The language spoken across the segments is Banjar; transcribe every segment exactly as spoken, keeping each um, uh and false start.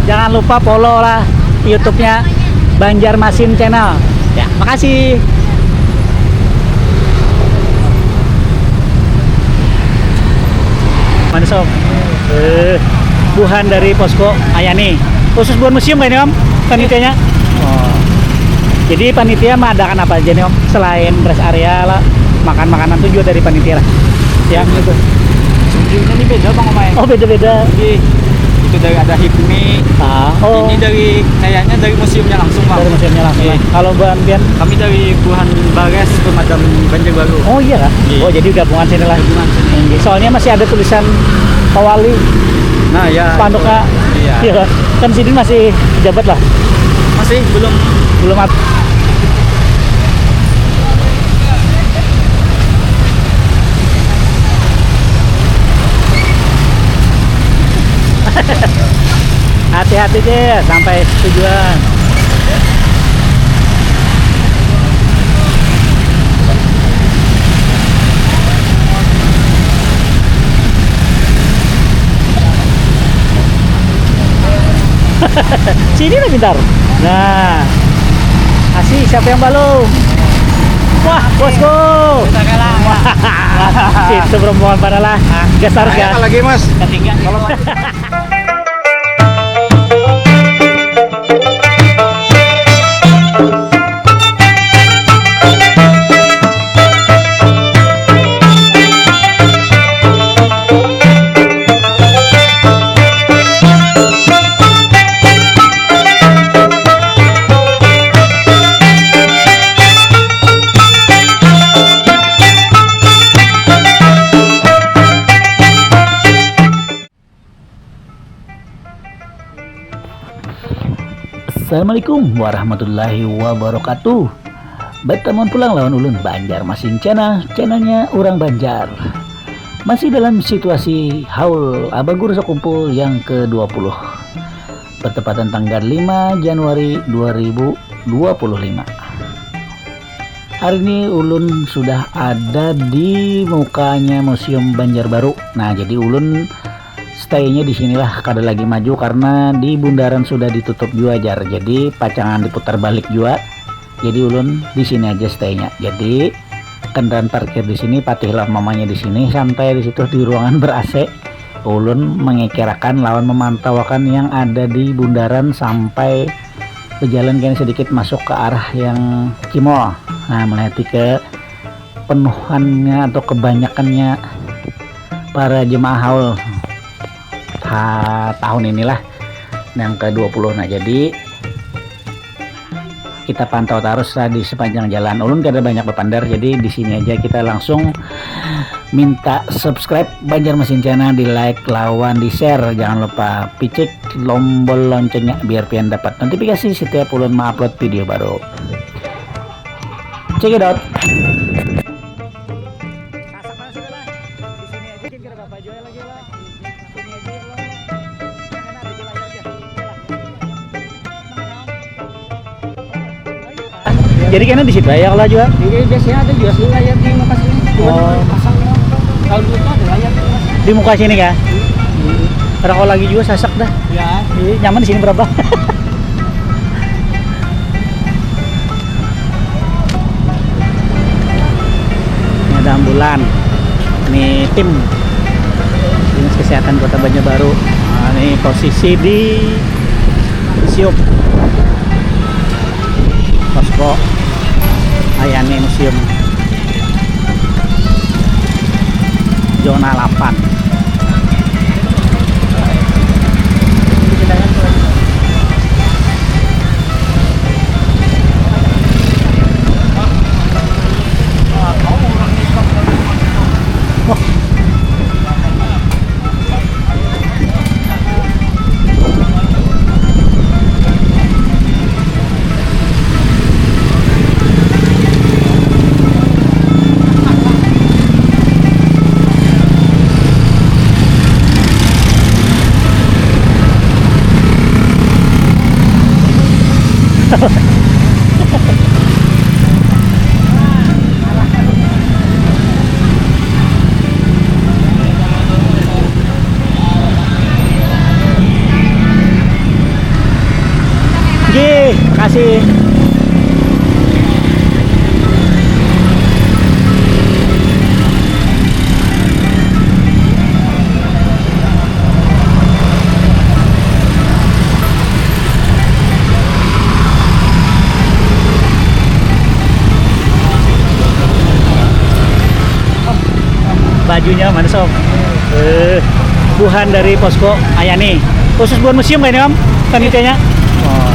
Jangan lupa follow lah YouTube-nya Banjarmasin Channel. Ya, makasih. Mana, Sob? Eh, buhan dari posko Ayani. Khusus buhan museum kan ini, Om? Panitianya? Oh. Jadi panitia mengadakan apa aja nih, Om? Selain rest area lah, makan makanan tuh juga dari panitia lah. Ya, gitu. Sebenarnya ini beda, Bang Omai. Oh, beda-beda. Jadi, itu dari, ada Hipmi. Ah, oh. Ini dari, kayaknya dari museumnya langsung, Bang. Dari museumnya langsung, iya. Kalau buhan pian? Kami dari buhan Bares Pemadam Banjarbaru. Oh, iya kah? Iya. Oh, jadi gabungan sini lah. Gabungan sini. Iya, soalnya masih ada tulisan Pak Wali. Nah, ya. Spanduknya. Iya. Iya, kan? Kan sidin masih jabat lah. Masih belum. Belum at- Hati-hati deh sampai tujuan. Sini lah pintar. Nah, asih, siapa yang balum? Wah, bosku. Kita kalah. Situ rombongan pada lah. Gas tarus, gas. Lagi, Mas. Ketiga. Kalau Assalamualaikum warahmatullahi wabarakatuh. Batamuan pulang lawan ulun, Banjarmasin Channel, channelnya urang Banjar. Masih dalam situasi haul Abagur Sakumpul yang kedua puluh, bertepatan tanggal lima Januari dua ribu dua puluh lima. Hari ini ulun sudah ada di mukanya Museum Banjarbaru. Nah, jadi ulun stay-nya di sinilah, kada lagi maju karena di bundaran sudah ditutup jua, jar. Jadi pacangan diputar balik jua. Jadi ulun di sini aja stay-nya. Jadi kendaraan parkir di sini, patihlah mamanya di sini, santai di situ di ruangan ber-A C. Ulun mengekerakan lawan memantauakan yang ada di bundaran sampai bejalan kena sedikit masuk ke arah yang cimol. Nah, melihat ke penuhannya atau kebanyakannya para jemaah haul ha, tahun inilah yang kedua puluh. Nah, jadi kita pantau terus lah di sepanjang jalan. Ulun kada banyak bapandar, jadi di sini aja kita langsung minta subscribe Banjarmasin Channel, di like lawan di share. Jangan lupa picik lombol loncengnya biar pian dapat notifikasi setiap ulun mengupload video baru. Check it out. Sasak mana sudah lah. Di sini aja, kira apa jual lagi lah. Sini aja ya, Bang. Kan ada di layar ya. Jadi kena di situ ya kalau jual. Iya, biasanya ada juga sih layar di muka sini. Cuman Oh. Pasang ya. Kalau dulu tuh ada layar di muka sini. Di muka sini kah? Hmm. Rokok lagi juga sasak dah. Ya. Iya, nyaman di sini berapa? Ini ada ambulan. Ini tim Dinas Kesehatan Kota Banjarbaru. Nah, ini posisi di museum. Posko Ayani Museum. Zona delapan. Kasih. Bajunya mana, Sob? Eh, buhan dari posko Ayani. Khusus buhan museum kan ini, Om? Panitianya? Oh.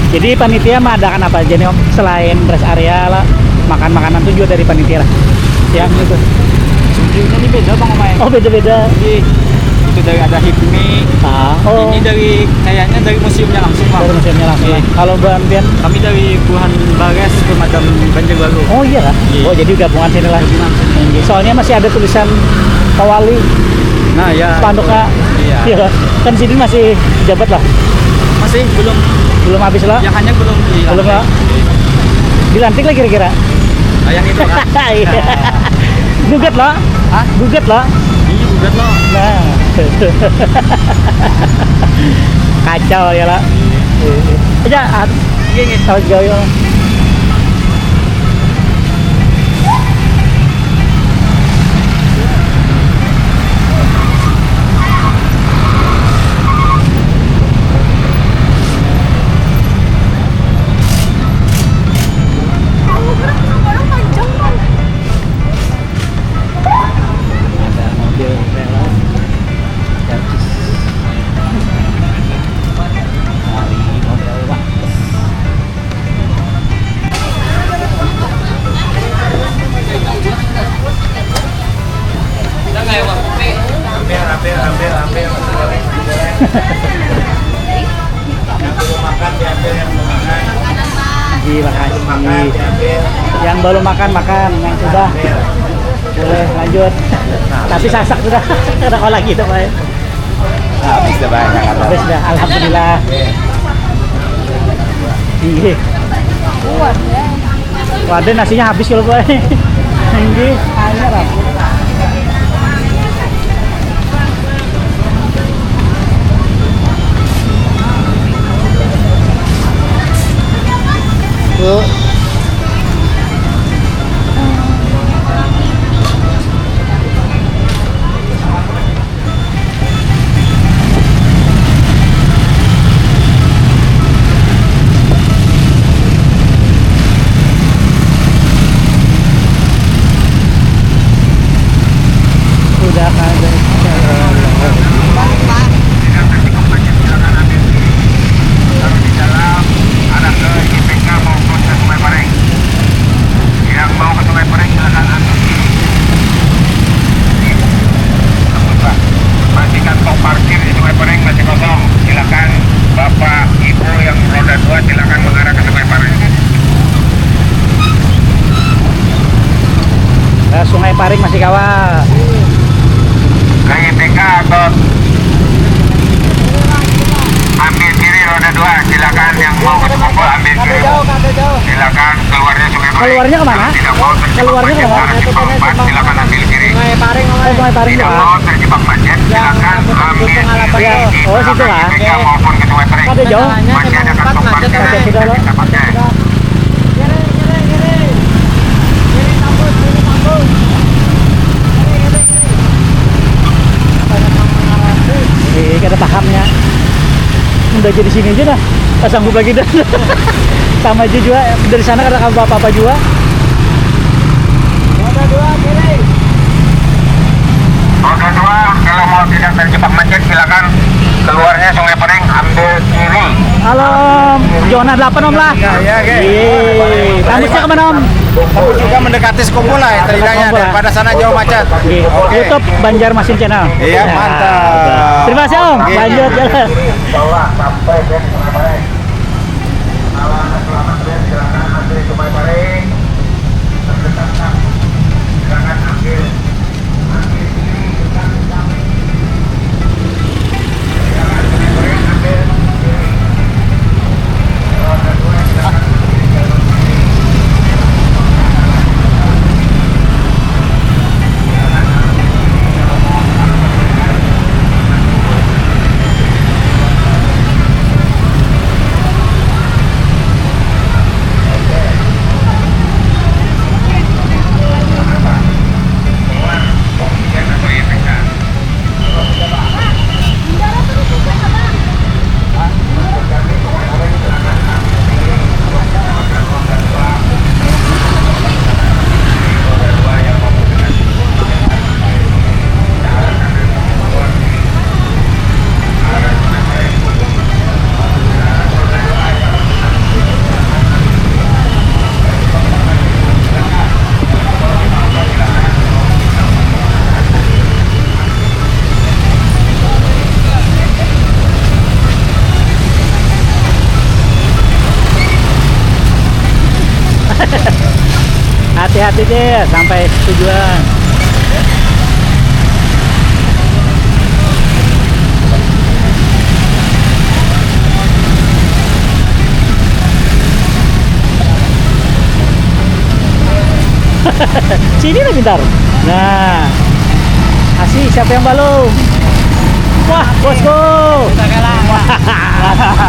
Jadi panitia mengadakan apa aja nih, Om? Selain rest area lah, makan makanan tuh juga dari panitia lah. Ya, gitu. Sebetulnya ini beda, Bang, Om, ya. Oh, beda-beda. Jadi, itu dari ada HIPMI. Ah, oh. Ini dari, kayaknya dari museumnya langsung, Bang. Dari museumnya langsung. Iya. Kalau Bang Pian? Kami dari buhan Bagas Pemadam Banjarbaru. Oh, iya kah? Iya. Oh, jadi gabungan sini lah. Gabungan sini. Soalnya masih ada tulisan Pak Wali. Nah, ya. Spanduknya. Iya. Iya. Kan sini masih jabat lah. Masih belum. Belum habis lah. Ya, hanya belum dilantik. Belum lah. Dilantik lah kira-kira. Kayak itu lah. Iya. Gugat lah. Hah? Gugat lah. Iya, gugat lah. Nah. Kacau ya lah. Iya. Aja, ah, iya, iya. Tahu jauh ya. Ada mobil rela dari model Wah. Hampir, hampir, hampir, hampir. Yang belum makan, diambil yang belum makan. Terima kasih. Yang belum makan, makan. Yang sudah, boleh lanjut. Tapi sasak sudah. Kada kawa lagi itu, Pak. Habis dah, Pak. Habis dah, alhamdulillah. Iya. Waduh, nasinya habis kalau, Pak. Ini hanya lah. Yuk. Sudah kada. Kalau di dalam, arah ke G B K maupun ke Sungai Pareng. Yang mau ke Sungai Pareng, silakan antri. Tembus, Pak. Masih kantong parkir di Sungai Pareng masih kosong. Silakan Bapak, Ibu yang roda dua, silakan mengarah ke Sungai Pareng. Nah, Sungai Pareng masih kawa. K Y P K atau ambil kiri roda dua, silakan yang mau ke Sekumpul ambil kiri. Silakan keluarnya Sungai Pareng. Keluarnya kemana? Tidak mau terjebak Keluarnya macet kemana? Arah simpang empat, silakan ambil kiri. Sungai Pareng, Om. Oh, Sungai Pareng. Tidak mau terjebak macet, silakan ambil kiri. Ya. Oh, situ lah. K Y P K maupun ke Sungai Pareng. Kada jauh. Masih ada kantong parkir yang bisa pakai. Eh, kada pahamnya. Udah jadi sini aja dah. Tak sanggup lagi dah. Sama aja juga. Dari sana kada apa-apa juga. Roda dua, kalau mau tidak terjebak macet, silakan keluarnya Sungai Pareng, ambil kiri. Halo, Om. Zona delapan, Om, lah. Ya, ya, oke. Iya. Kampusnya kemana, Om? Kampus juga mendekati Sekumpul lah, setidaknya. Sekumpul lah. Daripada sana jauh macet. Iya. Oke. YouTube Banjarmasin Channel. Iya, ya, mantap. Terima kasih, Om. Oke. Lanjut jalan. Insya Allah sampai ke Sungai Pareng. Selamat, selamat, ya, silakan antri Sungai Pareng. Terdekat, Kang. Silakan ambil. Hati-hati deh sampai tujuan. Sini lah pintar. Nah. Asih, siapa yang balum? Wah, bosku.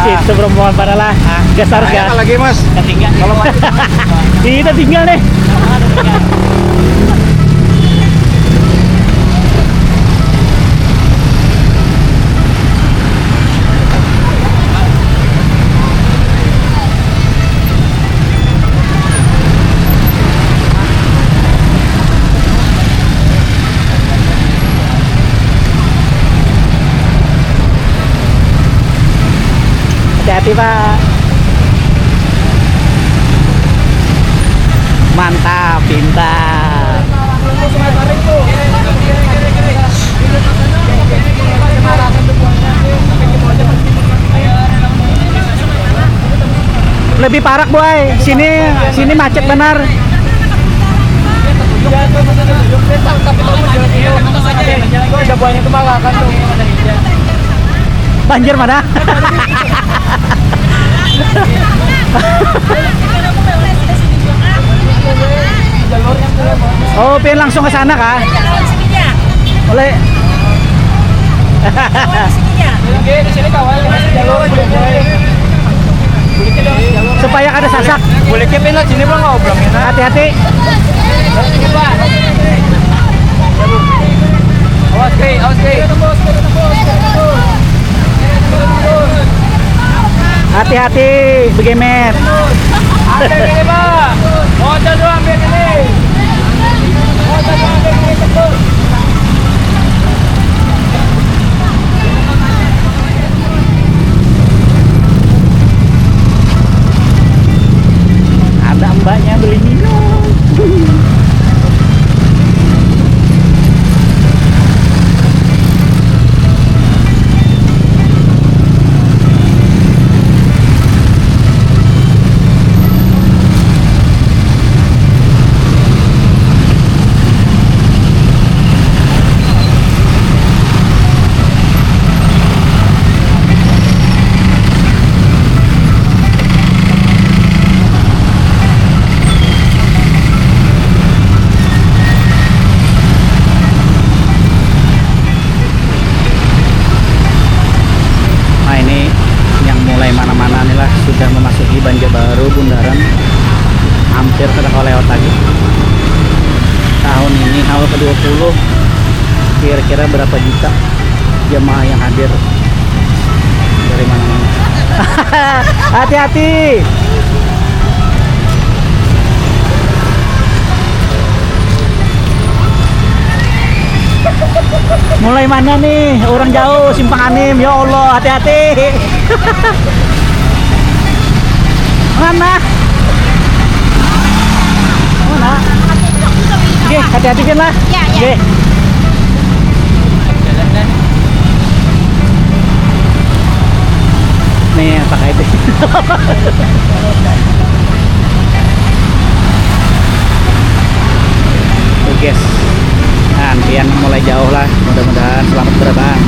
Situ rombongan pada lah. Gas harus gas. Lagi, Mas. Kita tinggal nih. Hati-hati, Pak. Mantap, pintar. Lebih parak, boy. Sini, sini macet benar. Banjir mana? Oh, pengen langsung ke sana kah? Oleh. Supaya ada sasak. Boleh ke pindah sini, Bang, ngobrol, pindah. Hati-hati. Awas, Kri, awas, Kri. Hati-hati, begemet. Ada ini, Pak. Motor doang, biar ini. Motor doang, biar ini, betul. Ada mbaknya beli minum. Nah, ini yang mulai mana-mana nih lah, sudah memasuki Banjarbaru, bundaran, hampir kada kawa lewat lagi. Tahun ini haul kedua puluh, kira-kira berapa juta jemaah yang hadir dari mana-mana? Hati-hati. Mulai mana nih? Orang jauh, Simpang Anim. Ya Allah, hati-hati. Mana? Mana? Oke, hati-hati kan lah. Ya, ya. Oke. Nih, pakai deh. Tuh, guys. Nah, antrian mulai jauh lah. Mudah-mudahan selamat berabang.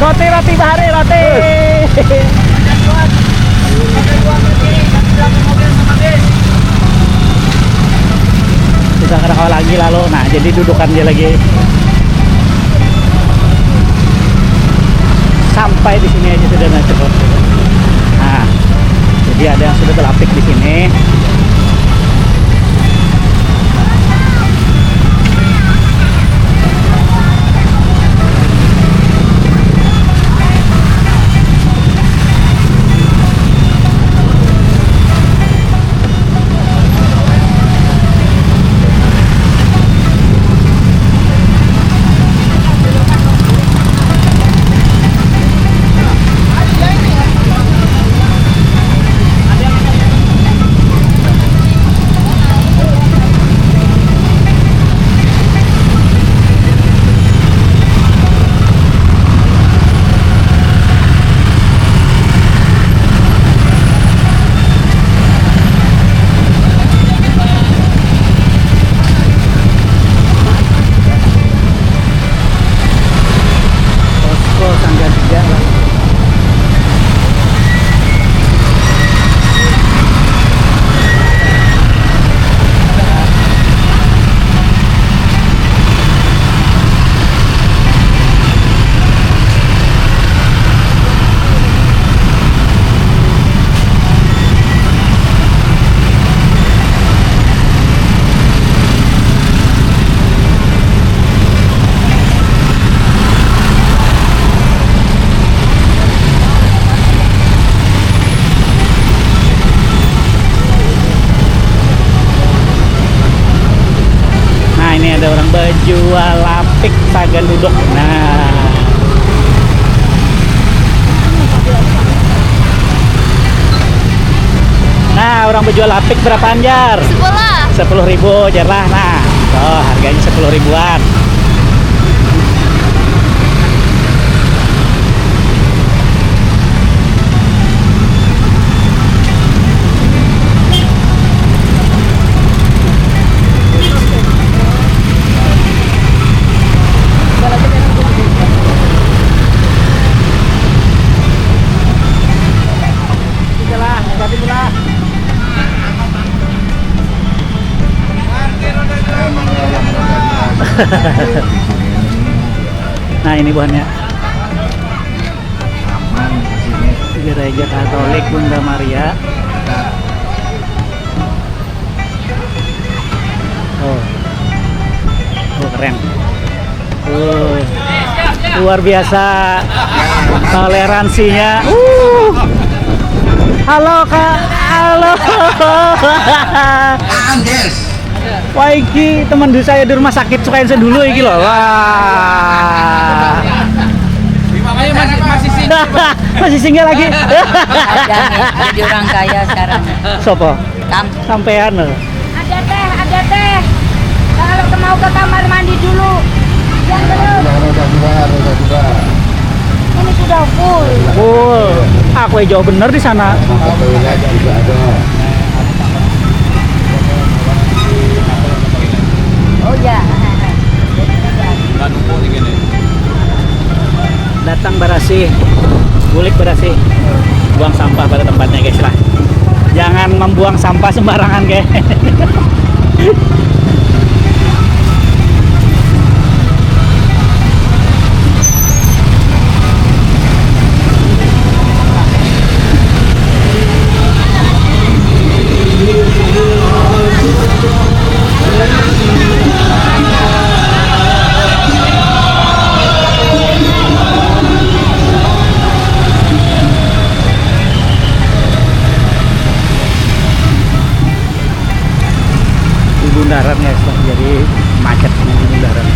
Roti, roti bahari, roti. Sudah kada kawa lagi lalu. Nah, jadi dudukan dia lagi. Sampai di sini aja sudah, nah, cukup. Nah, jadi ada yang sudah berlapik di sini. Jual lapik sagan duduk. Nah. Nah, orang berjual lapik berapaan, Jar? Sepuluh. Sepuluh ribu, Jar lah. Nah, tuh harganya sepuluh ribuan. Nah, ini buahnya. Gereja Katolik Bunda Maria. Oh. Oh, keren. Oh. Luar biasa toleransinya. Uh. Halo, Kak. Halo. Andes. Wah, iki teman saya di rumah sakit, sukain saya dulu iki loh. Wah. Ini masih, masih single. Masih single lagi. Ada nih, jadi orang kaya sekarang. Sopo? Kam. Sampean loh. Ada teh, ada teh. Kalau mau ke kamar mandi dulu. Yang belum. Ini sudah full. Full. Aku jauh bener di sana. Oh ya. Datang barasih, bulik barasih, buang sampah pada tempatnya, guys lah. Jangan membuang sampah sembarangan, guys. Di bundaran ya, jadi macet di bundaran.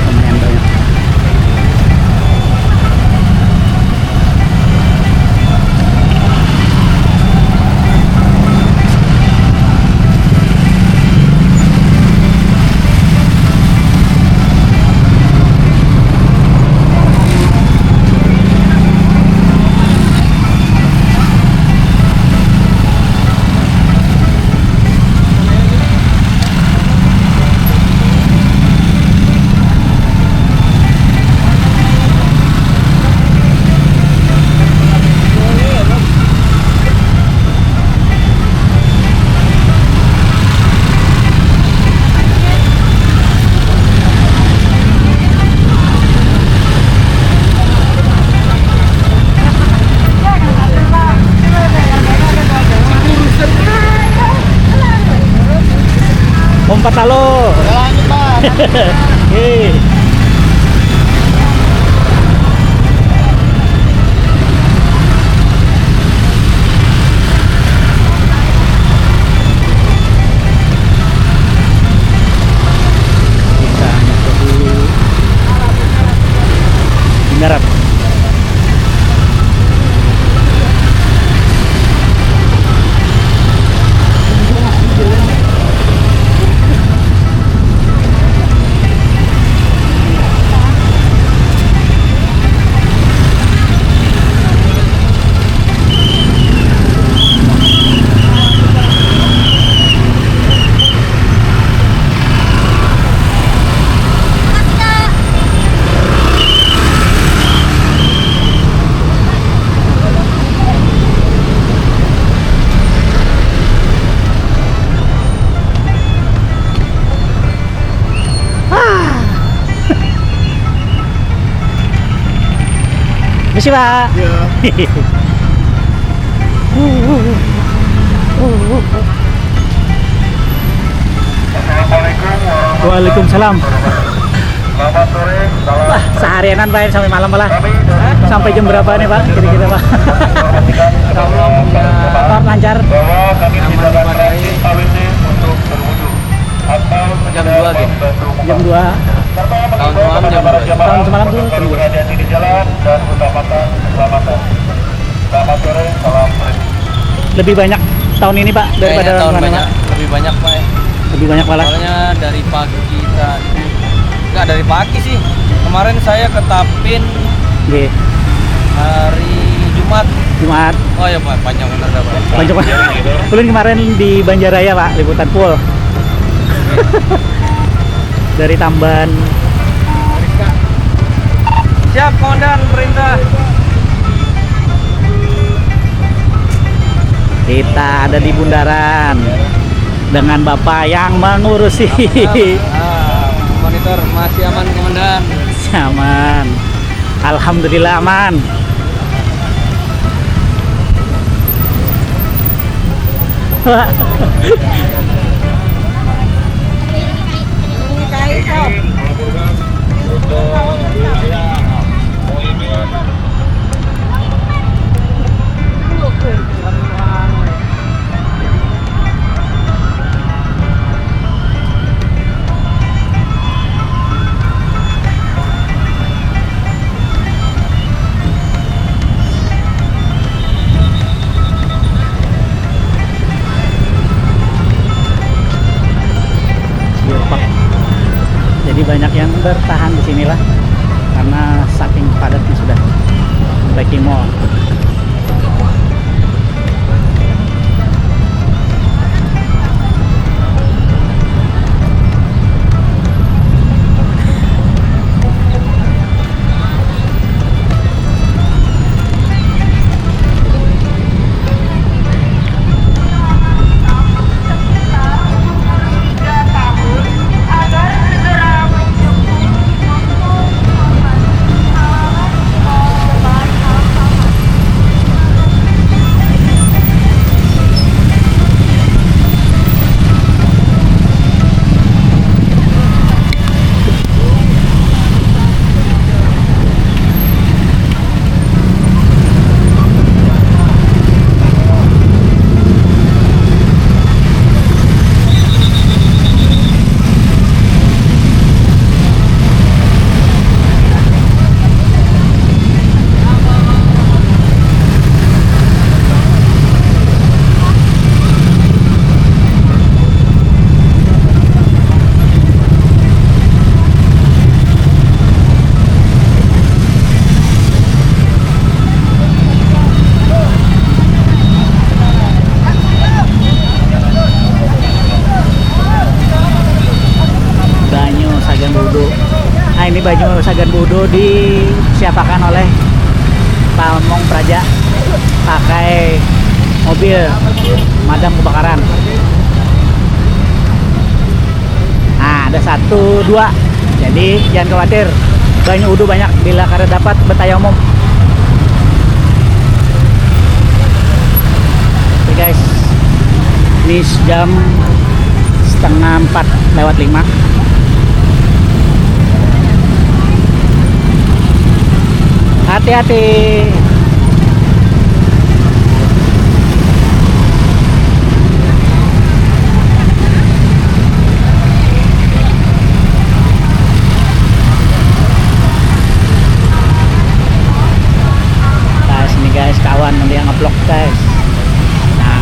Lumayan banyak. Umpat lalu. Jalan cepat. Hei. Kita masuk dulu. Darat. Misi, Pak. Iya. Assalamualaikum warahmatullahi Waalaikumsalam. Selamat sore, salam. Wah, seharianan, Pak, sampai malam lah. Sampai jam berapa nih, Pak? Kira-kira, Pak. Insya Allah, ya. Pak, lancar. Bahwa kami aman, disediakan memadai. Transit A W C untuk berwudu. Atau jam dua, gitu. Jam dua. Tahun semalam jam dua. Tahun semalam tuh jam dua. Hati-hati di jalan dan utamakan keselamatan. Selamat sore, salam. Lebih banyak tahun ini, Pak, daripada kayaknya tahun tahun banyak, kemarin, Pak? Lebih banyak, Pak, ya? Lebih banyak malah. Soalnya dari pagi tadi. Enggak dari pagi sih. Kemarin saya ke Tapin. Nggih. Hari Jumat. Jumat. Oh ya, Pak, panjang bener dah, Pak. Panjang, Pak. Ulun kemarin di Banjaraya, Pak, liputan full. Dari Tamban. Siap, Komandan, perintah. Kita ada di bundaran dengan Bapak yang mengurusi. Ah, monitor masih aman, Komandan. Masih aman. Alhamdulillah aman. Iya, Pak. Jadi banyak yang bertahan di sinilah karena saking padatnya sudah. Sampai ke mall. Banyu Sagan Budu. Nah, ini banyu Sagan Budu disiapakan oleh Pamong Praja pakai mobil madam kebakaran. Nah, ada satu, dua. Jadi, jangan khawatir. Banyu udu banyak bila kada dapat batayamum. Oke, guys. Ini jam setengah empat lewat lima. Hati-hati. Pas nih, guys, kawan dia ngeblok, guys. Nah.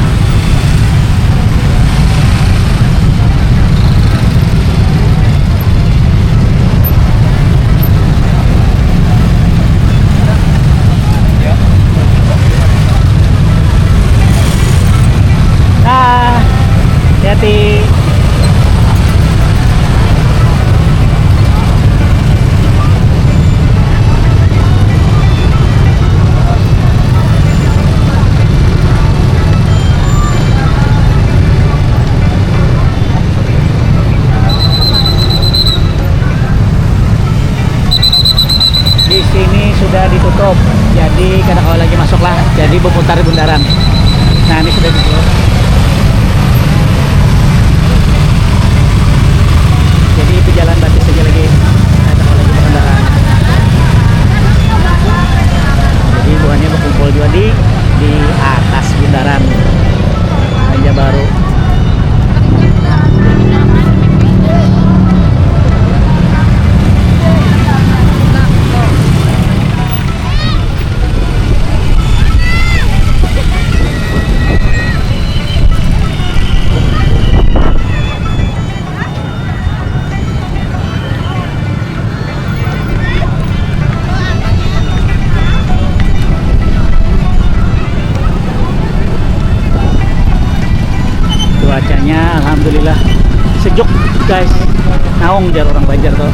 Nah, hati-hati. Di sini sudah ditutup, jadi kada kawa lagi masuk lah. Jadi berputar di bundaran. Nah, ini sudah ditutup. Jadi itu jalan batis saja lagi. Kada kawa lagi berkendaraan. Jadi buhannya berkumpul juga di di atas bundaran Banjarbaru. Sejuk, guys. Naung jar orang Banjar tuh.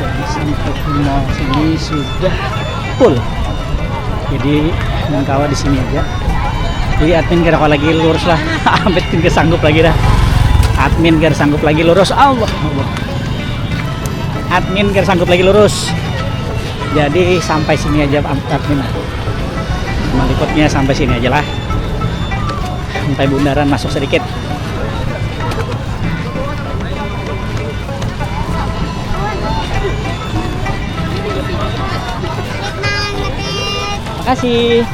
Jadi sampai ke mall sini sudah full. Jadi nang kawa di sini aja. Jadi admin kada kawa lagi lurus lah. Admin kada sanggup lagi dah. Admin kada sanggup lagi lurus. Allah. Admin kada sanggup lagi lurus. Jadi sampai sini aja admin. Malikutnya sampai sini aja lah. Sampai bundaran masuk sedikit. Makasih.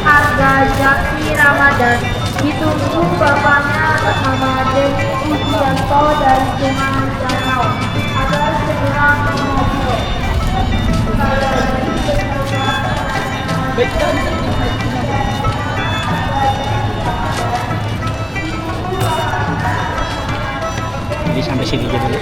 Harga Jaki Ramadan ditunggu bapaknya bernama Denny Pujianto dari Sungai Danau agar segera mengambil. Jadi sampai sini aja dulu.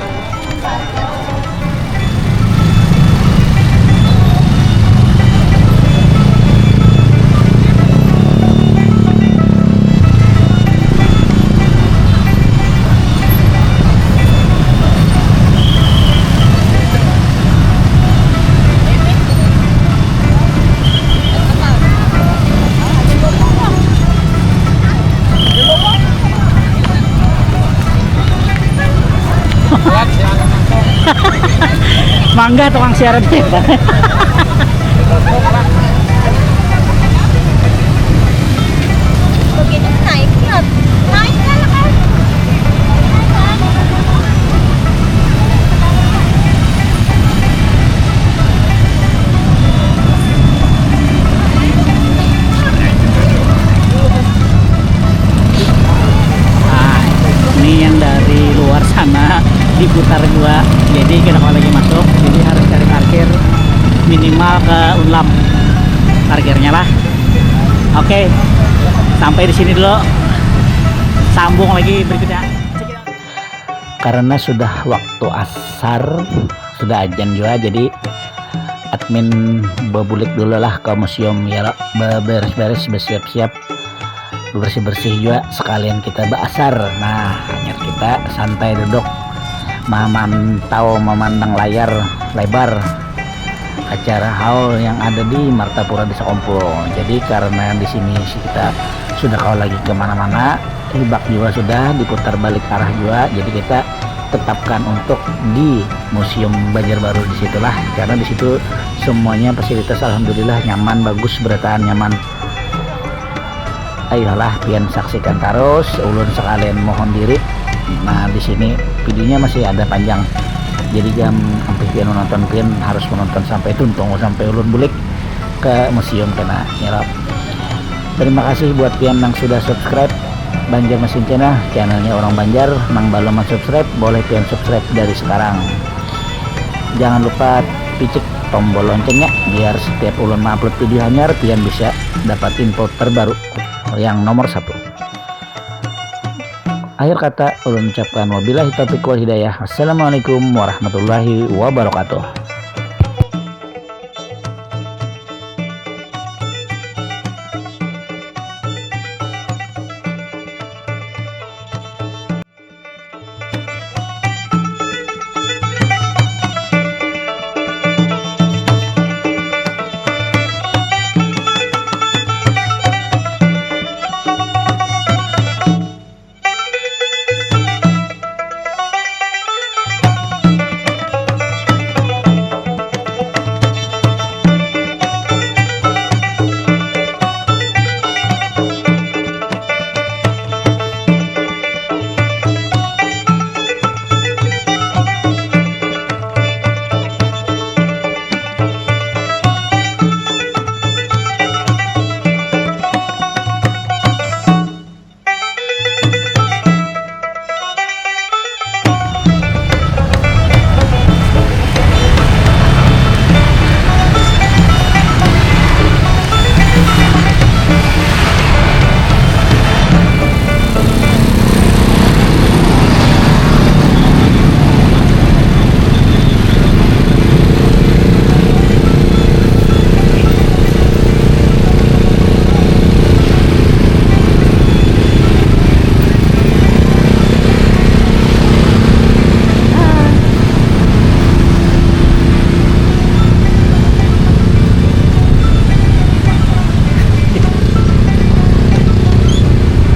Mangga tukang siaran. Begitu naik, naik kan, kan? Nah, ini yang dari luar sana diputar dua, jadi kita kalau lagi masuk, jadi harus cari parkir minimal ke Unlam parkirnya lah. Oke, sampai di sini dulu, sambung lagi berikutnya. Karena sudah waktu asar, sudah ajan juga, jadi admin bebulik dulu lah ke museum ya, beberes-beres, bersiap-siap, bebersih-bersih juga, sekalian kita baasar. Nah, hanyar kita santai duduk, memantau, memandang layar lebar acara haul yang ada di Martapura Desa Kompung. Jadi karena di sini kita sudah kau lagi kemana-mana, hibak juga sudah diputar balik arah juga, jadi kita tetapkan untuk di Museum Banjarbaru di situlah, karena di situ semuanya fasilitas alhamdulillah nyaman, bagus, berataan nyaman. Ayolah pian saksikan tarus, ulun sekalian mohon diri. Nah, di sini videonya masih ada panjang. Jadi jam ampih pian menonton, pian harus menonton sampai tuntung, sampai ulun bulik ke museum kena nyerap. Terima kasih buat pian yang sudah subscribe Banjarmasin Channel, channelnya orang Banjar. Nang belum subscribe, boleh pian subscribe dari sekarang. Jangan lupa picik tombol loncengnya biar setiap ulun mengupload video hanyar pian bisa dapat info terbaru yang nomor satu. Akhir kata ulun ucapkan wabillahi taufiq wal hidayah. Assalamualaikum warahmatullahi wabarakatuh.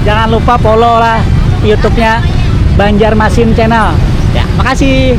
Jangan lupa follow lah YouTube-nya Banjarmasin Channel. Ya, makasih.